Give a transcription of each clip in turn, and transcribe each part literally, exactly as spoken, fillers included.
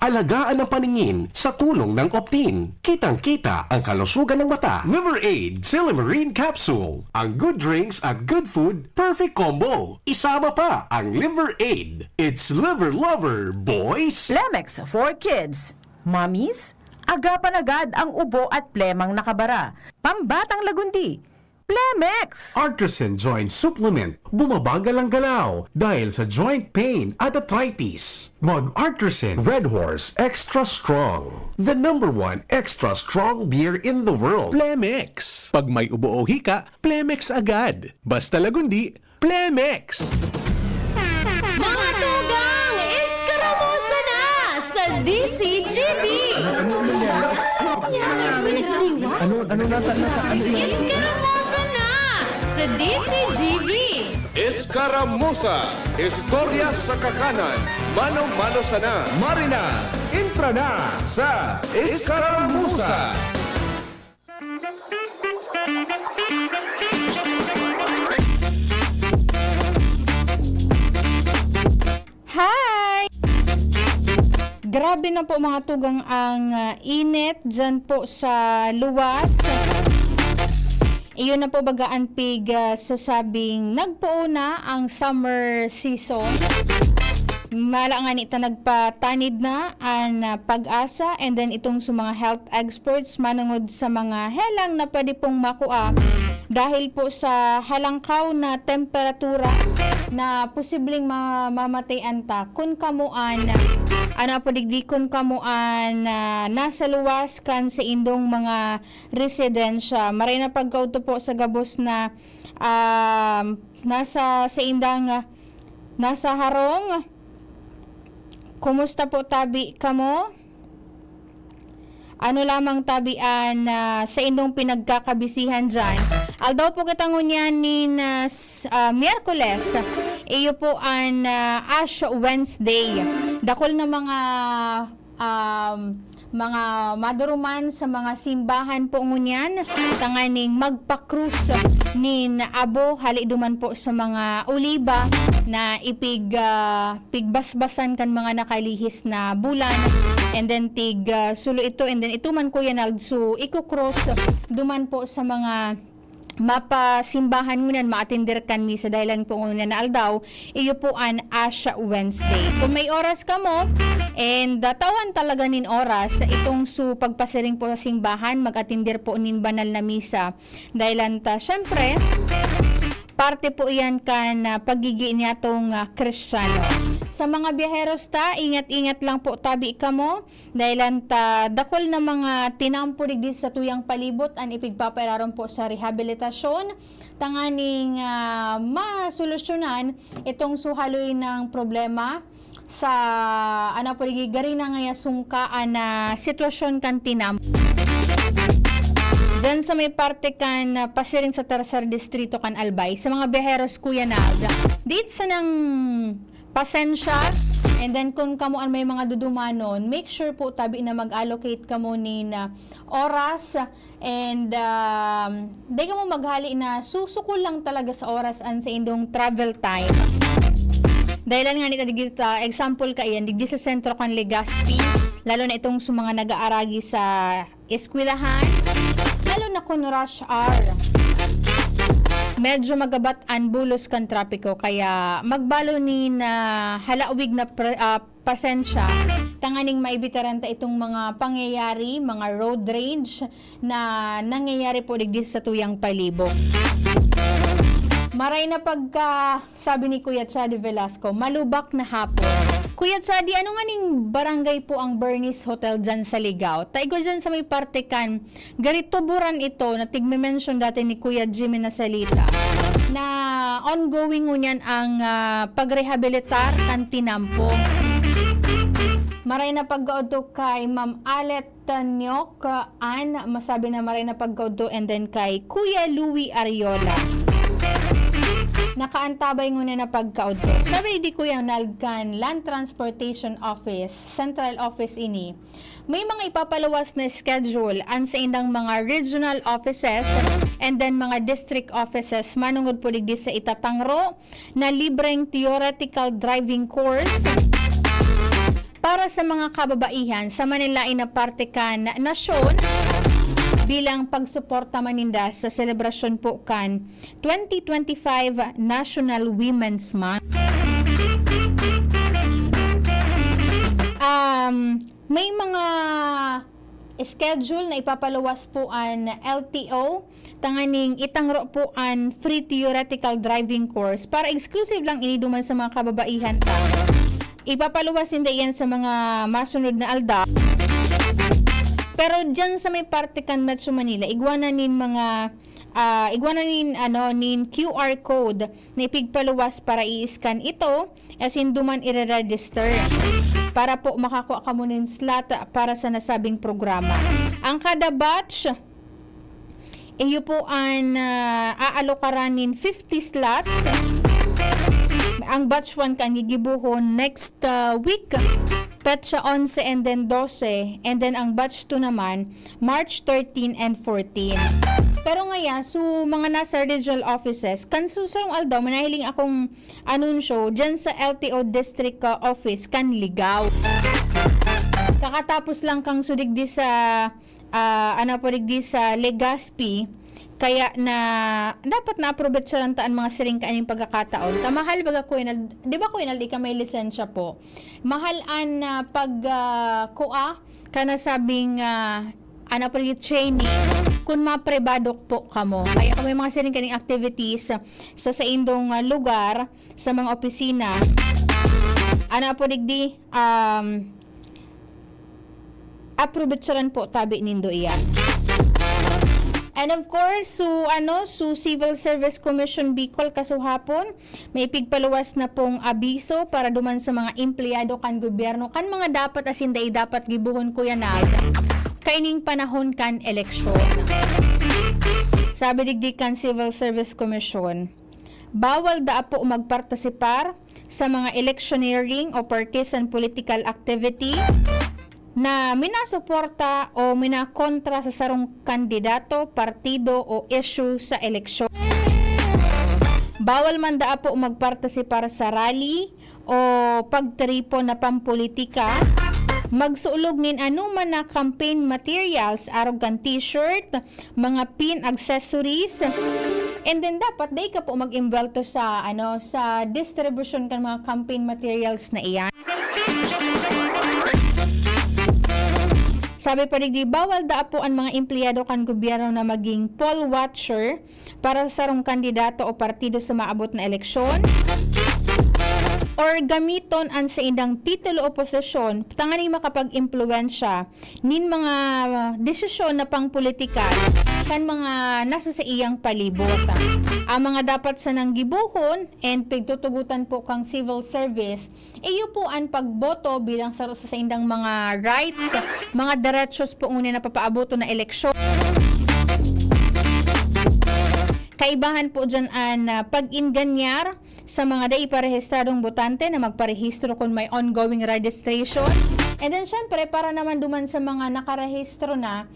Alagaan ang paningin sa tulong ng Optin. Kitang-kita ang kalusugan ng mata. Liver Aid, Silymarin Capsule. Ang good drinks at good food, perfect combo. Isama pa ang Liver Aid. It's Liver Lover, boys! Plemex for Kids. Mommies, agapan agad ang ubo at plemang nakabara. Pambatang lagundi. Plemex! Artisan Joint Supplement, bumabagal ang galaw dahil sa joint pain at arthritis. Mag Artisan Red Horse Extra Strong, the number one extra strong beer in the world. Plemex. Pag may ubo o hika, Plemex agad. Basta lagundi, Plemex. Mga tugang, eskaramusa na sa D C G B! Ano, ano nasa, nasa, ano? Eskaramusa na sa D C G B! Eskaramusa, istorya sa kakanan, mano-mano sana. Marina, entra na sa Eskaramusa. Hi! Grabe na po, mga tugang, ang ah, init dyan po sa luwas. Iyon na po baga an pig ah, sasabing nagpoon na ang summer season. Mala nga nita nagpatanid na an ah, pag-asa, and then itong sa mga health experts manungod sa mga helang na pwede pong makua dahil po sa halangkaw na temperatura na posibleng ma- mamatayan ta kun kamo an ano po digdi kun kamo an ah, nasa luwas kan sa indong mga residensya. Maray na pagkaudto po sa gabos na um, nasa sa indang ah, nasa harong. Kumusta po tabi kamo? Ano lamang tabi an ah, sa indong pinagkakabisihan dyan? Aldaw po kita ngunyan nin ah, s- ah, Miyerkules. Iyo po an ah, Ash Wednesday. Dakul na mga um, mga maduruman sa mga simbahan po ngunyan tanganing magpakrus nin abo hali duman po sa mga oliba na ipig ah, pigbasbasan kan mga nakalihis na bulan, and then tig ah, sulo ito, and then ito man, Kuya Nald, so ikukrus duman po sa mga mapasimbahan ngunyan, maatender kan misa dahilan po ngunyan na aldaw, iyo po an Ash Wednesday. Kung may oras kamo, and ah, tawan talaga nin oras, itong su pagpasiring po sa simbahan, mag-atender po nin banal na misa. Dahilan ta, syempre, parte po iyan kan ah, pagiging niyatong ah, Kristiyano. Sa mga biyaheros ta, ingat-ingat lang po tabi kamo. Dahilan ta dakul na mga tinampo digdi sa tuyang palibot an ipigpapairarom po sa rehabilitasyon tanganing ah, masolusyonan itong suhaloy ng problema sa ano po digdi gari na ngaya sungka an ah, sitwasyon kan tinampo. Diyan sa may parte kan ah, pasiring sa Tercer Distrito kan Albay, sa mga biyaheros, Kuya Nald, dito sa nang pasensya. And then kung kamo an may mga dudumanon, make sure po tabi na mag-allocate kamo nin ah, oras and um, di kamo maghali na susukol lang talaga sa oras an sa indong travel time. Dahilan nga nita digdi ta, example kaiyan, digdi sa sentro kan Legazpi, lalo na itong sa mga nag-aaragi sa eskwelahan, lalo na kun rush hour. Medyo magabat an bulos kan trapiko, kaya magbalo nin ah, halawig na pre- ah, pasensya tanganing maibitaran ta itong mga pangyayari, mga road rage na nangyayari po digdi sa tuyang palibot. Maray na pagka sabi ni Kuya Chadi Velasco, malubak na hapon. Kuya Chadi, ano nga ning barangay po ang Bernice Hotel dyan sa Ligao? Ta igwa dyan sa may parte kan gari tuburan ito na tigme-mention dati ni Kuya Jimmy Nasalita na ongoing ngunyan ang ah, pagrehabilitar kan tinampo. Maray na pagkaudto kay Ma'am Alet Tanyok, an masabi na maray na pagkaudto, and then kay Kuya Louie Ariola. Nakaantabay ngunyan na pagkaudto. Sabi di Kuya Nald kan Land Transportation Office, Central Office ini, may mga ipapaluwas na schedule an sa indang mga regional offices and then mga district offices manungod po digdi sa itatangro na libreng theoretical driving course Para sa mga kababaihan sa Manila na parte kan nasyon, bilang pagsuporta man ninda sa selebrasyon po kan twenty twenty-five National Women's Month. Um, may mga schedule na ipapaluwas po an L T O, tanganing itangro po an free theoretical driving course para exclusive lang ini duman sa mga kababaihan ta. Ipapaluwas ninda iyan sa mga masunod na aldaw. Pero diyan sa may parte kan Metro Manila, igwa na nin mga, ah, igwa na nin, ano, nin Q R code na ipigpaluwas para i-scan ito, as in duman ire-register para po makakua kamo nin slot para sa nasabing programa. Ang kada batch, iyo po an, ah, aalokaran nin fifty slots. Ang batch one kan gigibohon next, ah, week, petsa onse and then dose, and then ang batch two naman, March thirteen and fourteen. Pero ngaya, so mga nasa regional offices, kan susurong aldaw, manahiling akong anunsyo dyan sa L T O District, ah, Office kan Ligao. Kakatapos lang kang sudigdi sa, ah, ano po, digdi sa Legazpi, kaya na dapat na-approbetsaran ta an mga siring kaining pagkakataon. Ta mahal baga, Kuya Nal, di ba, Kuya Nal, di ka may lisensya po? Mahal an, ah, pag, ah, kua, kana sabing, ah, ano po, training, kun mapribado po kamo. Kaya kung may mga siring kaning activities sa saindong, ah, lugar, sa mga opisina, ano po, digdi, um, aprobetsaran po tabi nindo iyan. And of course, so, ano, so Civil Service Commission Bicol kasuhapon, may pigpaluwas na pong abiso para duman sa mga empleyado kan gobyerno, kan mga dapat asin dai dapat gibohon, Kuya Nag, kaining panahon kan eleksyon. Sabi digdi kan Civil Service Commission, bawal daa po magpartisipar sa mga electioneering o partisan political activity na minasuporta o minakontra sa sarong kandidato, partido o issue sa eleksyon. Bawal man daa po magpartisipar sa rally o pagtiripon na pampolitika, magsulog nin anoman na campaign materials, arog kan t-shirt, mga pin, accessories, and then dapat dai ka po mag-imbwelto sa, ano, sa distribusyon kan mga campaign materials na iyan. Sabi pa digdi, bawal daa po an mga empleyado kan gobyerno na maging poll watcher para sa sarong kandidato o partido sa maabot na eleksyon, or gamiton an saindang titulo o posisyon tanganing makapag-impluwensya nin mga desisyon na pangpolitikal kan mga nasa saiyang palibot. Ang mga dapat sanang gibohon and pigtutugotan po kan civil service, iyo po an pagboto bilang saro sa saindang mga rights, mga derechos po ngunyan na papaaboton na eleksyon. Kaibahan po dyan an, ah, pag-inganyar sa mga dai pa rehistradong botante na magparehistro kun may ongoing registration. And then, syempre, para naman duman sa mga nakarehistro na,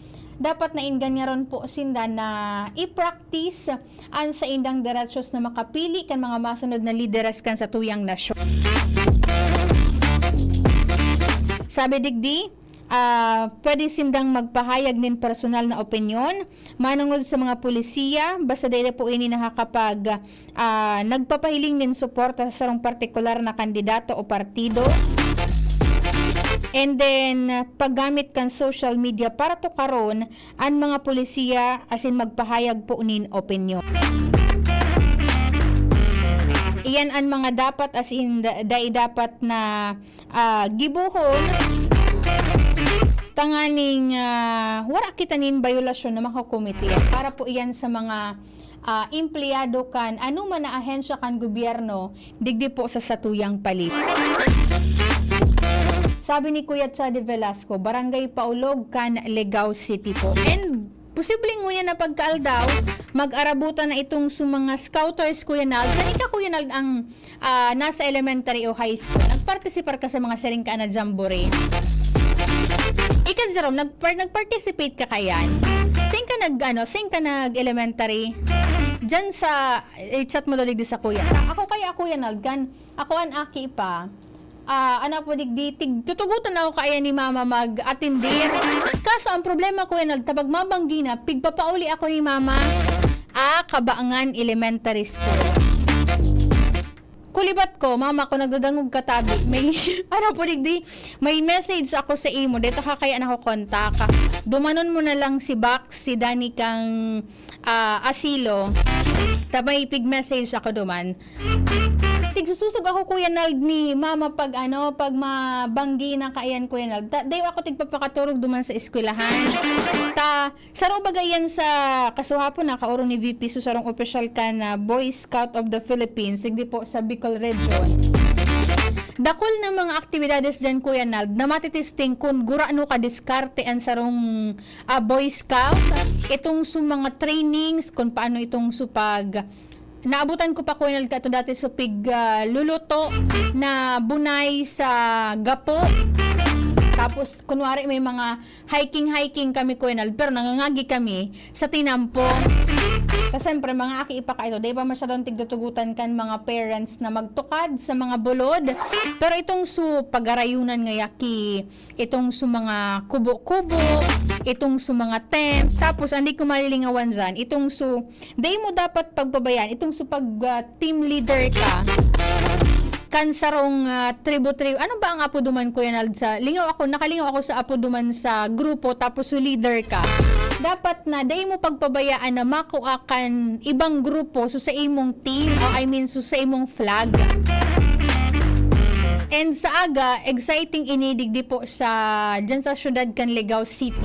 dapat na ingganyaron po sinda na i-practice an saindang derechos na makapili kan mga masunod na lideres kan satuyang nasyon. Sabi digdi, ah, pwede sindang magpahayag nin personal na opinyon manungod sa mga polisiya, basta dai po ini nakakapag-, ah, nagpapahiling nin suporta sa sarong partikular na kandidato o partido. And then, paggamit kan social media para tukaron an mga polisiya asin magpahayag po nin opinyon. Iyan an mga dapat asin da-, dai dapat na, ah, gibohon tanganing, ah, wara kita nin bayolasyon na makokomete. Para po iyan sa mga, ah, empleyado kan anoman na ahensya kan gobyerno digdi po sa satuyang palibot. Sabi ni Kuya Chad Velasco, Barangay Paulog kan Legao City po. And posibleng ngunyan na pagkaaldaw, mag-arabutan na itong sa mga scouters, Kuya Nald. Kan ika, Kuya Nald, ang, ah, nasa elementary o high school, nagpartisipar ka sa mga siring ka na jamboree? Ika, Jerome, nagpar-, nag-participate ka kayan? Saan ka nag-, ano, saan ka nag-elementary? Diyan sa, i-chat mo daw digdi sa kuya. Ako kaya, Kuya Nald, kan, ako an aki pa. Ah, ano po, digdi, tig-, tutugutan ako kaya ni Mama mag-atindi. Kaso ang problema, Kuya Nald, ta pag mabanggi na, pigpapauli ako ni Mama, ah, Kabaangan Elementary School. Kulibat ko, "Mama, kung nagdadangog ka tabi, may," ano po, digdi, "may message ako sa imo, dito ka kaya nakokontak. Dumanon mo na lang si Bax, si Danny kang, ah, asilo." Ta may pig-message ako duman. Tigsusog ako, Kuya Nald, ni Mama pag ano, pag mabanggi na kaiyan, Kuya Nald. Ta, dai ako tigpapakaturog duman sa eskwelahan. Ta, saro baga yan sa kasuhapon na kaorong ni V P, so sarong opisyal kan Boy Scout of the Philippines, digdi po sa Bicol Region. Dakul na mga aktibidades dyan, Kuya Nald, na matitesting kun gurano ka diskarte an sarong, ah, Boy Scout. Itong su mga trainings, kung paano itong su pag naabutan ko pa, Kuya Nald, kato dati sa pig, ah, luluto na bunay sa gapo. Tapos, kunwari, may mga hiking-hiking kami, Kuya Nald, pero nangangagi kami sa tinampong. Kasi, syempre, mga aki pa kaito, di pa masyadong tigtutugutan kan mga parents na magtukad sa mga bulod. Pero itong su pagarayunan nga yaki, itong su mga kubo-kubo, itong su mga tent, tapos, hindi ko malilingawan dyan, itong su Dai mo dapat pagpabayaan itong su pag, ah, team leader ka kan sarong, ah, tribu-tribu. Ano ba ang apodo man, Kuya Nald, sa, lingaw ako, nakalingaw ako sa apodo man sa grupo, tapos su leader ka. Dapat na dai mo pagpabayaan na makua kan ibang grupo, su sa imong team, o I mean, su sa imong flag. And sa aga, exciting ini digdi po sa, dyan sa syudad kan Legao City.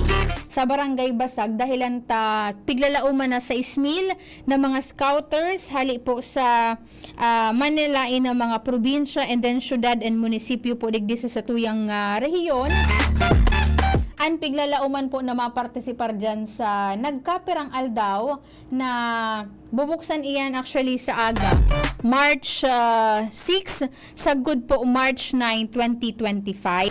Sa Barangay Basag, dahilan ta piglalauman na sais mil na mga scouters hali po sa, ah, manlaen na mga probinsya and then syudad and munisipyo po digdi sa satuyang, ah, rehiyon. An piglalauman po na mapartisipar diyan sa nagkapirang aldaw na bubuksan iyan actually sa aga, March, ah, six, sagkod po March nine, twenty twenty-five.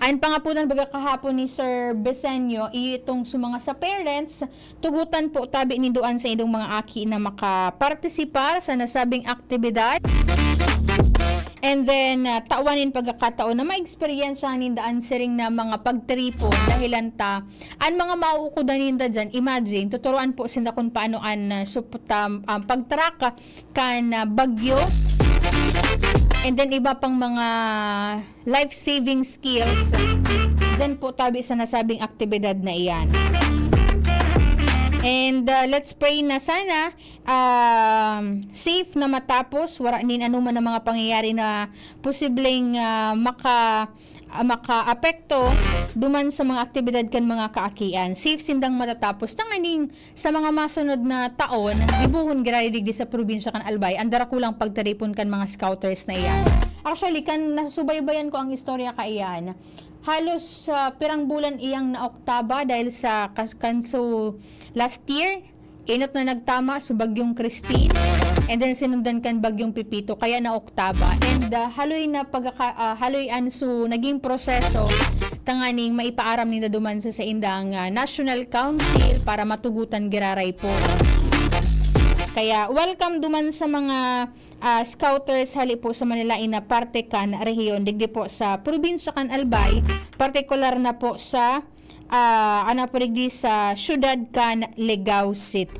An pangapunan baga kahapon ni Sir Besenyo, itong sa mga sa parents, tugutan po tabi nindo an saindong mga aki na makapartisipar sa nasabing aktibidad. And then, ah, tawan nin pagkakataon na maeksperiensyahan ninda an siring na mga pagtiripon dahilan ta an mga mauukodan ninda diyan, imagine, tuturuan po sinda kung paano an, ah, sup-, tam-, ah, pag-track kan, ah, bagyo. And then iba pang mga life-saving skills. Then po tabi sa nasabing aktibidad na iyan. And, ah, let's pray na sana, um, safe na matapos, wara nin anoman na mga pangyayari na posibleng, ah, maka-, ah, makaapekto duman sa mga aktibidad kan mga kaakian. Safe sindang matatapos. Tanganing sa mga masunod na taon, gibohon giraray digdi sa probinsya kan Albay an darakulang pagtiripon kan mga scouters na iyan. Actually, kan nasusubaybayan ko ang istorya kaiyan, halos, ah, pirang bulan iyang naoktaba dahil sa kas-, kan su last year, inot na nagtama su Bagyong Christine, and then sinundan kan Bagyong Pepito, kaya naoktaba. And, ah, haloy na pagkaka-, ah, haloy an su naging proseso tanganing maipaaram ninda duman sa saindang, ah, National Council para matugutan giraray po. Kaya welcome duman sa mga, ah, scouters hali po sa manlaen na parte kan rehiyon, digdi po sa probinsya kan Albay, partikular na po sa, ah, ano po digdi, sa siyudad kan Legao City.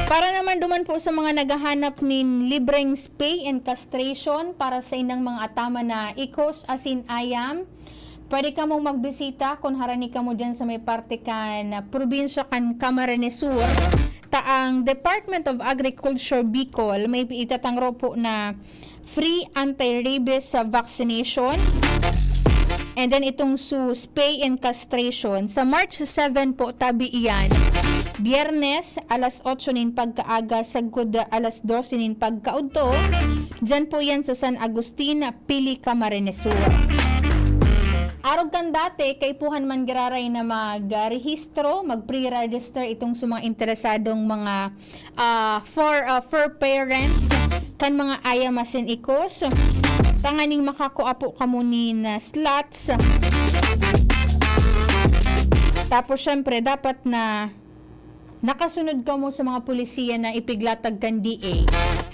Para naman duman po sa mga naghahanap nin libreng spay and castration para sa indang mga ataman na ikos asin ayam, pwede kamong magbisita kun harani kamo diyan sa may parte kan probinsya kan Camarines Sur. Ta ang Department of Agriculture Bicol may itatangro po na free anti-rabies sa vaccination. And then itong su spay and castration. Sa March seven po, tabi iyan, Biyernes, alas otso nin pagkaaga, sagkod alas dose nin pagkaudto. Diyan po yan sa San Agustin, Pili, Camarines Sur. Arog kan dati, kaipuhan man giraray na magrehistro, mag-pre-register itong sa mga interesadong mga, ah, for, ah, for parents kan mga ayam asin ikos. Tanganing makakua po kamo nin, ah, slots. Tapos, syempre, dapat na Nakasunod kamo sa mga polisiya na ipiglatag kan D A.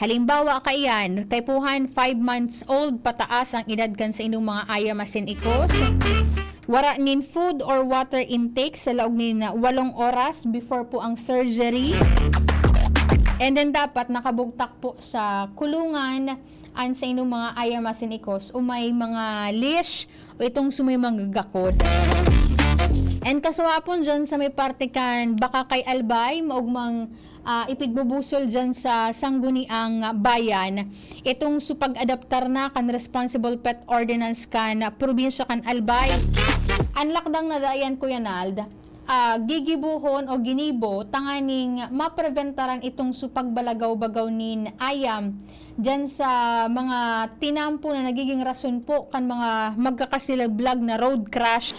Halimbawa, kaiyan, kaipuhan five months old pataas ang edad kan saindong mga ayam asin ikos. Wara nin food or water intake sa laog nin walong oras before po ang surgery. And then dapat nakabugtak po sa kulungan an saindong mga ayam asin ikos o may mga leash o itong sa may mga gakod. And kasuhapon dyan sa may parte kan Bacacay, Albay, maogmang, ah, ipigbubusol dyan sa Sangguniang Bayan itong sa pag-adaptar na kan Responsible Pet Ordinance kan probinsya kan Albay. An lakdang na dayan, Kuya Nald, ah, gigibohon o ginibo tanganing mapreventaran itong sa pagbalagaw-bagaw nin ayam diyan sa mga tinampo na nagiging rason po kan mga magkakasilablag na road crash.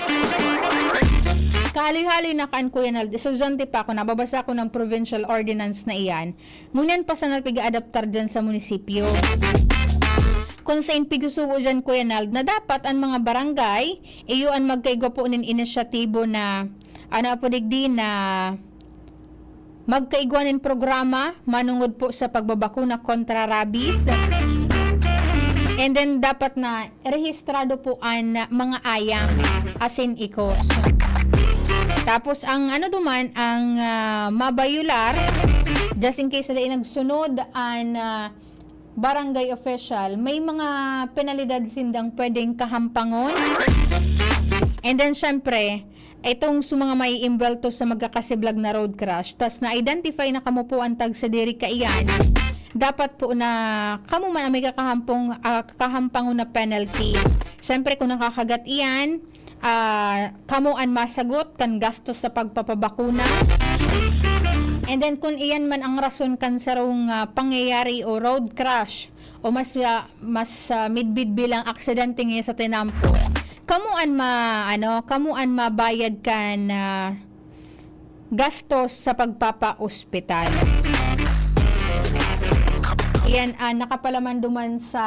Kahaloy-haloy na kan, Kuya Nald, estudyante pa ako, nababasa ko ng provincial ordinance na iyan. Ngunyan pa sana piga-adaptar diyan sa munisipyo. Kung sa inpigsusugo diyan, Kuya Nald, na dapat ang mga barangay, iyo an magkaigwa po nin inisyatibo na, ano po digdi, na magkaigwa nin programa manungod po sa pagbabakuna kontra rabies. And then, dapat na rehistrado po an mga ayam asin ikos. Tapos, ang ano duman, ang, ah, mabayular, just in case na nagsunod an, ah, barangay official, may mga penalidad sindang pwedeng kahampangon. And then, syempre, itong sa mga maiimbwelto sa magkakasiblag na road crash, tas na-identify na kamo po an tagsadiri kaiyan, dapat po na kamo man ang may kakahampong, ah, kakahampangon na penalty. Siyempre, kung nakakagat iyan, ah, kamo an masagot kan gastos sa pagpapabakuna. And then, kung iyan man ang rason kan sarong, ah, pangyayari o road crash, o mas, ah, mas, ah, midbid bilang aksidente ngaya sa tinampo, kamo an ma-, ano, kamo an mabayad kan, ah, gastos sa pagpapaospital. Iyan, ah, nakapalaman duman sa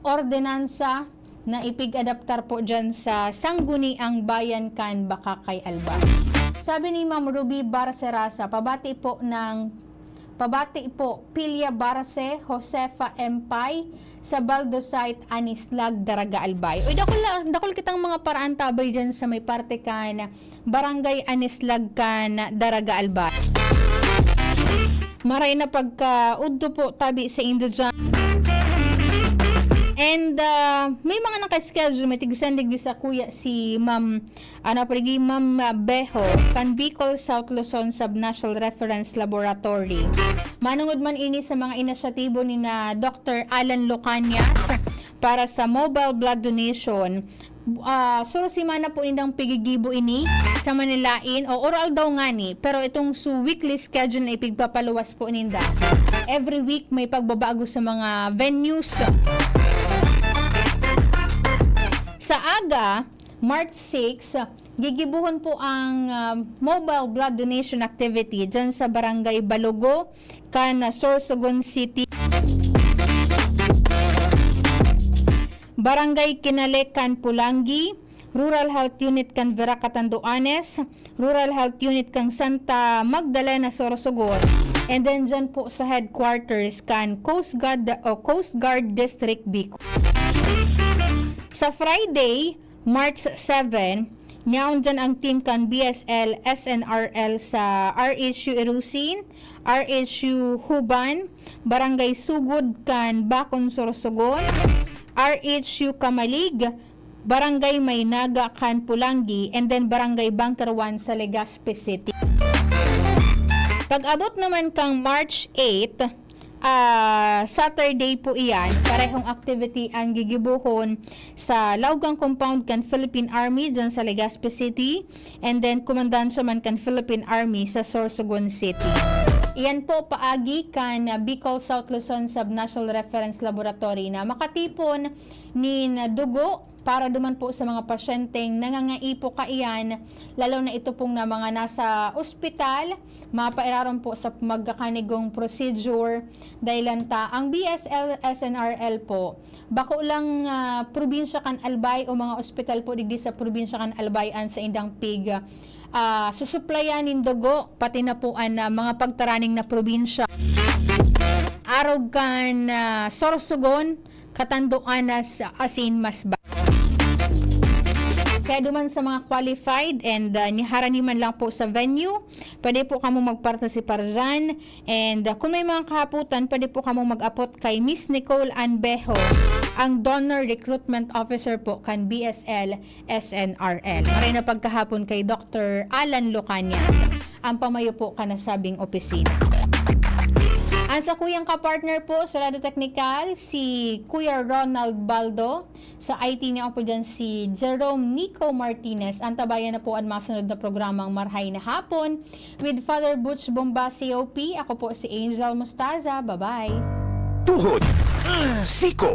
ordinansa na ipig-adaptar po dyan sa Sangguniang Bayan kan Bacacay, Albay. Sabi ni Ma'am Ruby Barcerasa, pabati po ng, pabati po, Pilia Barce, Josefa Empay, sa Baldosite, Anislag, Daraga, Albay. Uy, dakul, dakul kitang mga paraantabay dyan sa may parte kan Barangay Anislag kan Daraga, Albay. Maray na pagkaudto po tabi saindo dyan. And, ah, may mga naka-schedule, may tig-send digdi sa kuya si Ma'am, ano po, digdi, Ma'am, ah, Beho, kan Bicol, South Luzon Sub-National Reference Laboratory. Manungod man ini sa mga inisyatibo ni na Doctor Alan Lucanias para sa mobile blood donation. Ah, suro semana po nindang pigigibo ini sa Manilain, o oral daw ngani, pero itong su weekly schedule na ipigpapaluwas po ninda. Every week may pagbabago sa mga venues. Sa aga, March six, gigibuhon po ang, ah, mobile blood donation activity dyan sa Barangay Balogo, kan Sorsogon City. Barangay Kinale kan Pulangi, Rural Health Unit kan Verac, Catanduanes, Rural Health Unit kan Santa Magdalena, Sorsogon, and then dyan po sa headquarters kan Coast Guard o Coast Guard District Bicol. Sa Friday, March seven, niyaon dyan ang team kan B S L S N R L sa R H U Irusin, R H U Huban, Barangay Sugod kan Bacon, Sorsogon, R H U Camalig, Barangay Maynaga kan Pulangi, and then Barangay Bunker One sa Legazpi City. Pag-abot naman kang March eight, ah, Saturday po iyan, parehong activity ang gigibohon sa Laogang Compound kan Philippine Army dyan sa Legazpi City, and then komandansya man kan Philippine Army sa Sorsogon City. Iyan po paagi kan Bicol South Luzon Sub-National Reference Laboratory na makatipon nin dugo para duman po sa mga pasyenteng nangangaipo kaiyan, lalo na ito pong na mga nasa ospital, mapairarom po sa magkakanigong procedure. Dahil lang ta, ang B S L S N R L po, bako lang, ah, probinsya kan Albay o mga ospital po digdi sa probinsya kan Albay an saindang pig, ah, ah, susuplayan nin dugo, pati na po an, ah, mga pagtaraning na probinsya. Arog kan, ah, Sorsogon, Catanduanes asin Masbate. Kaya duman sa mga qualified and, ah, niharani man lang po sa venue, pwede po kamo magpartisipar dyan. And, ah, kung may mga kahapotan, pwede po kamo mag-apot kay Miss Nicole Anbejo, ang Donor Recruitment Officer po kan B S L S N R L. Maray na pagkahapon kay Doktor Alan Lucanias, ang pamayo po kan nasabing opisina. Ang sakuyang kapartner po sa Radyo Teknikal, si Kuya Ronald Baldo. Sa I T niya po dyan si Jerome Nico Martinez. Antabayan na po ang masunod na programang Marhay na Hapon with Father Butch Bomba, C O P. Ako po si Angel Mostaza. Bye-bye. Tuhod, siko,